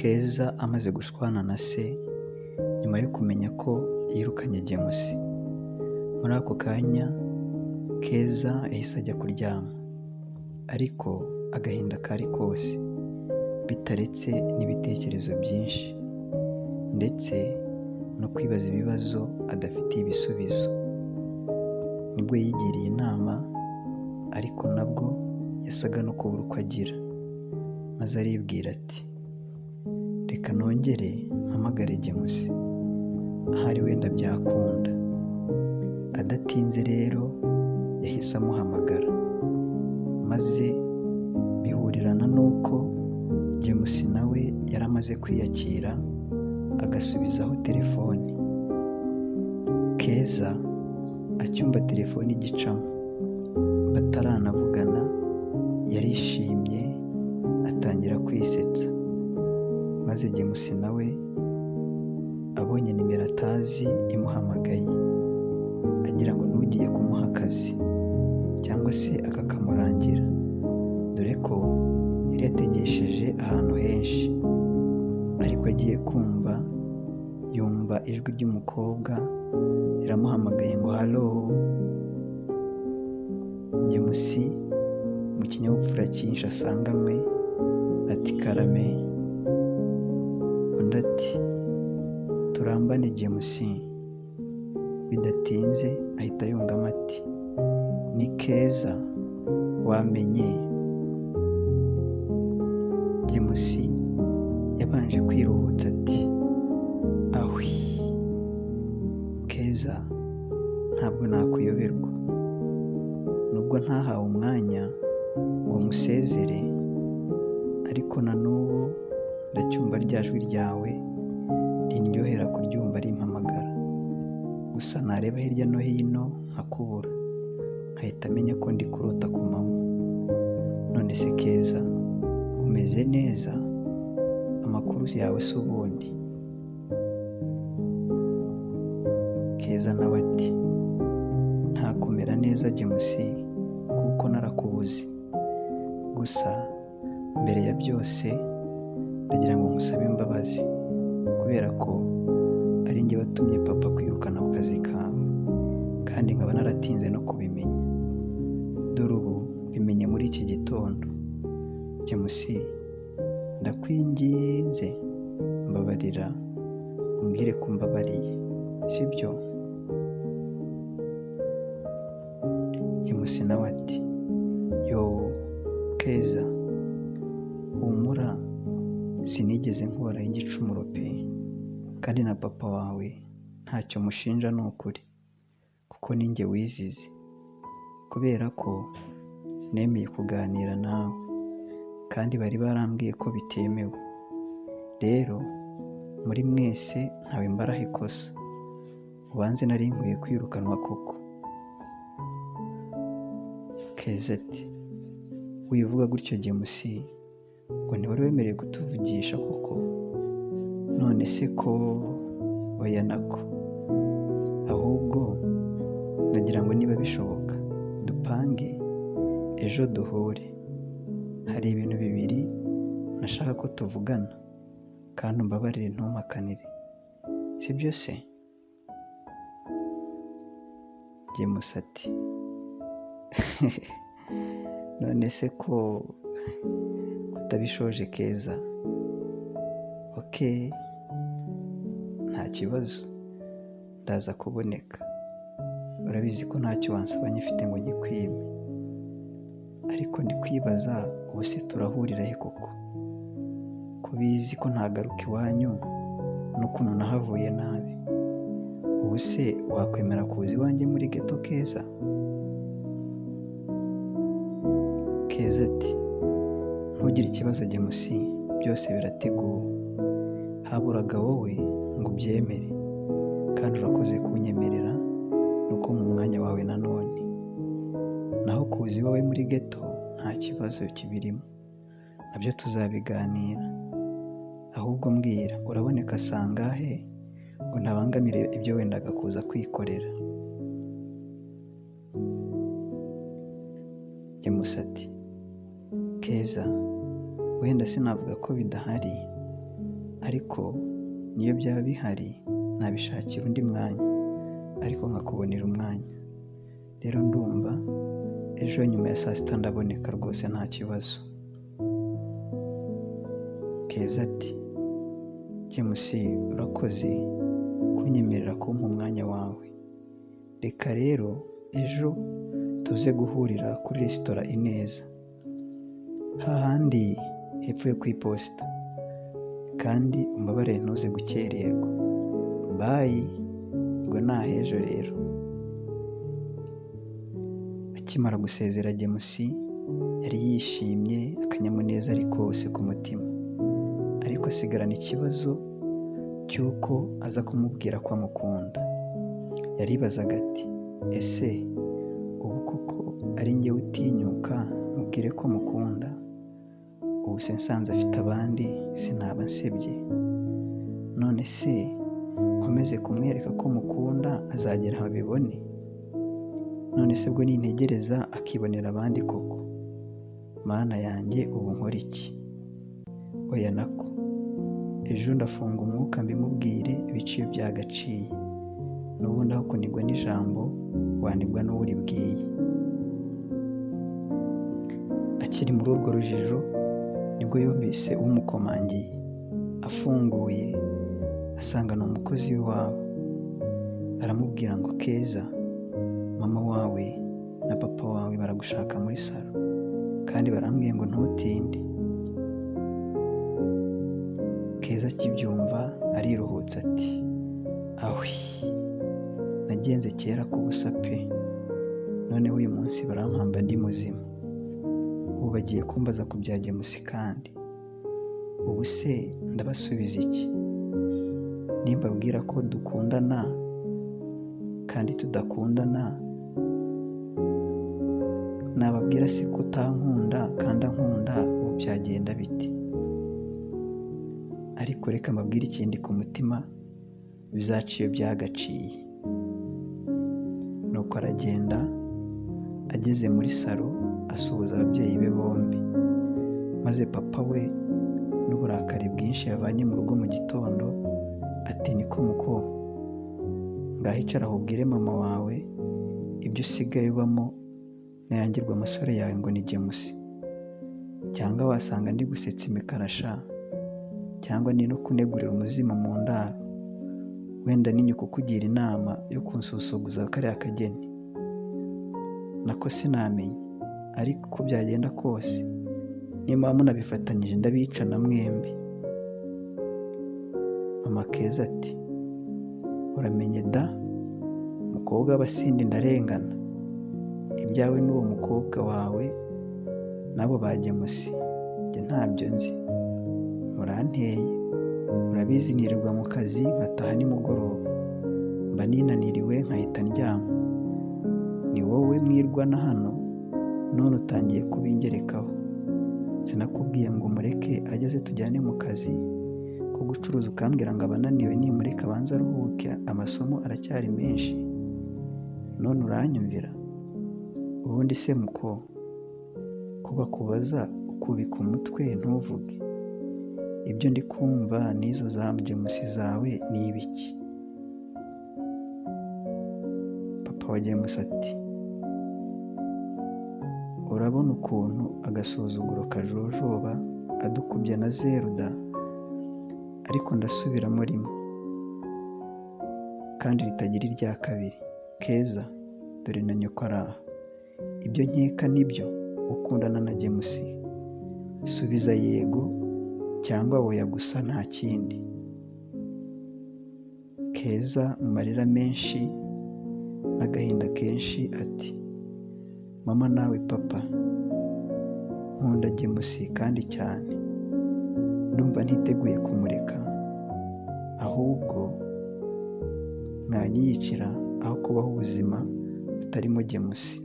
Keza amaze gushwana na se nyuma yo kumenya ko yirukanye James. Muri ako kanya Keza yahise ajya kuryama, ariko agahinda kari kose, bitaretse n'ibitekerezo byinshi ndetse no kwibaza ibibazo adafitiye ibisubizo. Nibwo yigiriye inama, ariko nabwo yasaga no kubura uko agira, maze aribwira ati reka nongere mpamagare James, ahari wenda byakunda. Adatinze rero yahise amuhamagara, maze bihurirana n'uko James nawe yari amaze kwiyakira agasubizaho telefoni. Keza acyumva telefoni igicamo, bataranavugana yarishimye atangira kwisetsa, maze James nawe abonye nimero atazi imuhamagaye, agira ngo n'ugiye kumuha akazi cyangwa se akakamurangira, dore ko yari yategesheje ahantu henshi. Ariko agiye kumva yumva ijwi ry'umukobwa riramuhamagaye ngo halo. James mu kinyabupfura cyinshi asanganywe ati karame. Undi ati turambane James. Bidatinze ahita yungamo ati ni Keza wamenye. James yabanje kwiruhutsa ati ahwi Keza, ntabwo nakuyoberwa, nubwo ntahawe umwanya ngo musezere, ariko na n'ubu ndacyumva rya jwi ryawe rindyohera kuryumva rimpamagara, gusa nareba hirya no hino nkakubura, nkahita menya ko ndi kurota ku manywa. None se Keza, umeze neza? Amakuru yawe se ubundi? Keza nawe ati nta kumera neza James, kuko narakubuze. Gusa mbere ya byose ndagira ngo nkusabe imbabazi, kubera ko ari njye watumye papa kwirukana ku kazi kawe, kandi nkaba naratinze no kubimenya. Dore ubu bimenye muri iki gitondo. James, ndakwinginze mbabarira, umbwire ko umbabariye, sibyo? James nawe ati yo Keza, humura, sinigeze nkubaraho igicumuro pe, kandi na papa wawe ntacyo mushinja ni ukuri, kuko ninjye wizize, kubera ko nemeye kuganira nawe, kandi bari barambwiye ko bitemewe. Rero muri mwese ntawe mbaraho ikosa, ubanze nari nkwiye kwirukanwa koko. Keza ati wivuga gutyo James, ngo ntiwari wemerewe kutuvugisha koko? None se ko oya nako, ahubwo ndagira ngo niba bishoboka dupange ejo duhure, hari ibintu bibiri nashaka ko tuvugana, kandi umbabarire ntumpakanire, sibyo se? James ati none se ko kutabishoje Keza? Ok, nta kibazo, ndaza kuboneka, urabizi ko ntacyo wansaba nyifite ngo nyikwime, ariko ndi kwibaza ubu se turahurira he koko? Ko bizi ko ntagaruka iwanyu n'ukuntu nahavuye nabi, ubu se wakwemera kuza iwanjye muri geto Keza? Keza ati ntugire ikibazo James, byose birateguwe, haburaga wowe ngo ubyemere, kandi urakoze kunyemerera no kumpa umwanya wawe nanone. Naho kuza iwawe muri geto nta kibazo kibirimo, nabyo tuzabiganira. Ahubwo mbwira, uraboneka sangahe ngo ntabangamire ibyo wendaga kuza kwikorera? James ati Keza, wenda sinavuga ko bidahari, Ariko niyo byaba bihari nabishakira undi mwanya, ariko nkakubonera umwanya. Rero ndumva ejo nyuma ya saa sita ndaboneka rwose nta kibazo. Keza ati James urakoze kunyemerera kumpa umwanya wawe. Reka rero ejo tuze guhurira kuri resitora Ineza, hahandi hepfo yo ku iposita, kandi umbabarire ntuze gukererwa. Bayi, ubwo ni ahejo rero. Akimara gusezera James yari yishimye, akanyamuneza ari kose ku mutima, ariko asigarana ikibazo cy'uko aza kumubwira ko amukunda. Yaribazaga ati ese ubu koko ari njye utinyuka mubwire ko mukunda? Ubu se nsanze afite abandi sinaba nsebye? None se nkomeze kumwereka ko mukunda azagera aho abibone? None se bwo nintegereza akibonera abandi koko? Mana yanjye ubu nkora iki? Oya nako ejo ndafunga umwuka mbimubwire ibiciro byagaciye, n'ubundi aho kunigwa n'ijambo wanigwa n'uwo uribwiye. Akiri muri urwo rujijo nibwo yumvise umukomangiye, afunguye asanga ni umukozi w'iwabo. Aramubwira ngo Keza, mama wawe na papa wawe baragushaka muri salo, kandi barambwiye ngo ntutinde. Keza akibyumva ariruhutsa ati ahwi, nagenze kera ku busa pe, noneho uyu munsi barampamba ndi muzima. Ubu bagiye kumbaza ku bya James kandi ubu se ndabasubiza iki? Nimbabwira ko dukundana kandi tudakundana, nababwira se ko utankunda kandi ankunda, ubu byagenda bite? Ariko reka mbabwire ikindi ku mutima, bizaca iyo byagaciye. Nuko aragenda, ageze muri salo asuhuza ababyeyi be bombi, maze papa we n'uburakari bwinshi yavanye mu rugo mu gitondo ati niko muko, ngaho icara aho ubwire mama wawe ibyo usigaye ubamo nayangirwa amasore yawe ngo ni James, cyangwa wasanga ndi gusetsa imikarasha, cyangwa ni no kunegurira umuzimu mu ndaro, wenda ni nyoko kukugira inama yo kunsusuguza kariya kageni. Nako sinamenya, ariko uko byagenda kose niba munabifatanyije ndabicana mwembi. Mama Keza ati uramenye da, mukobwa w'abasindi ndarengana, ibyawe n'uwo mukobwa wawe nabo ba James njye ntabyo nzi, muranteye, urabizi nirirwa mu kazi nkataha nimugoroba, mba ninaniriwe nkahita ndyama, ni wowe mwirwana hano none utangiye kubingerekaho. Sinakubwiye ngo mureke ageze tujyane mu kazi ko gucuruza ukambwira ngo abananiwe nimureke abanze aruhuke amasomo aracyari menshi, none uranyumvira? Ubundi se muko ko bakubaza ukubika umutwe ntuvuge, ibyo ndi kumva n'izo za James zawe ni ibiki? Papa wa James ati urabona ukuntu agasuzuguro kajojoba adukubye na zeru da, ariko ndasubiramo rimwe kandi ritagira irya kabiri. Keza dore na nyoko ari aha, ibyo nkeka nibyo ukundana na James? Subiza yego cyangwa oya gusa nta kindi. Keza mu marira menshi n'agahinda kenshi ati mama nawe papa, nkunda James kandi cyane, ndumva ntiteguye kumureka, ahubwo mwanyiyicira aho kubaho ubuzima butarimo James.